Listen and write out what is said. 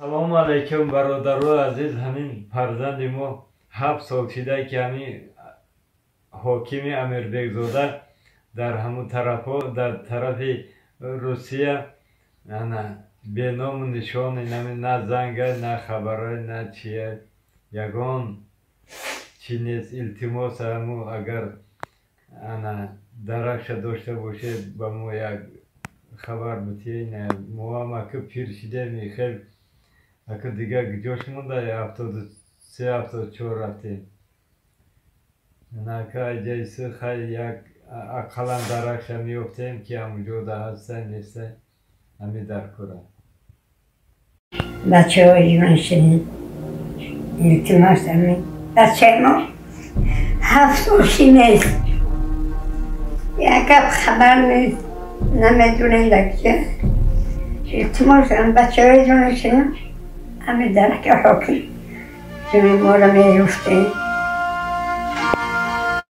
Салому алайкум, бародарои азиз. Ҳамин фарзанди мо 7 сол шида, ки ҳамин ҳокими Амирбекзода дар ҳамун тарафҳо, дар тарафи Русия, ана беному нишони, нами на занга, на хабарай, на чия, ягон чи нест. Илтимос, ҳаму агар ана даракша дошта бошед, ба мо як хабар битиҳед. Моам ака пир шидем, хел ака дигар ҷош монда, 73, 74 рафтем. Ака ҷайси хай як ақаллан даракша меёфтем, ки ҳамуҷода ҳастай, нестай, ҳами дар кора. Бачаҳои ман ширин, илтимос, ами бачаи мо 7 сол ши нест, як гап хабар нест, намедонем дар куҷо. Илтимос, ами бачаҳои ҷони ширин, ами дараки ҳоким ҷони моро меёфтем.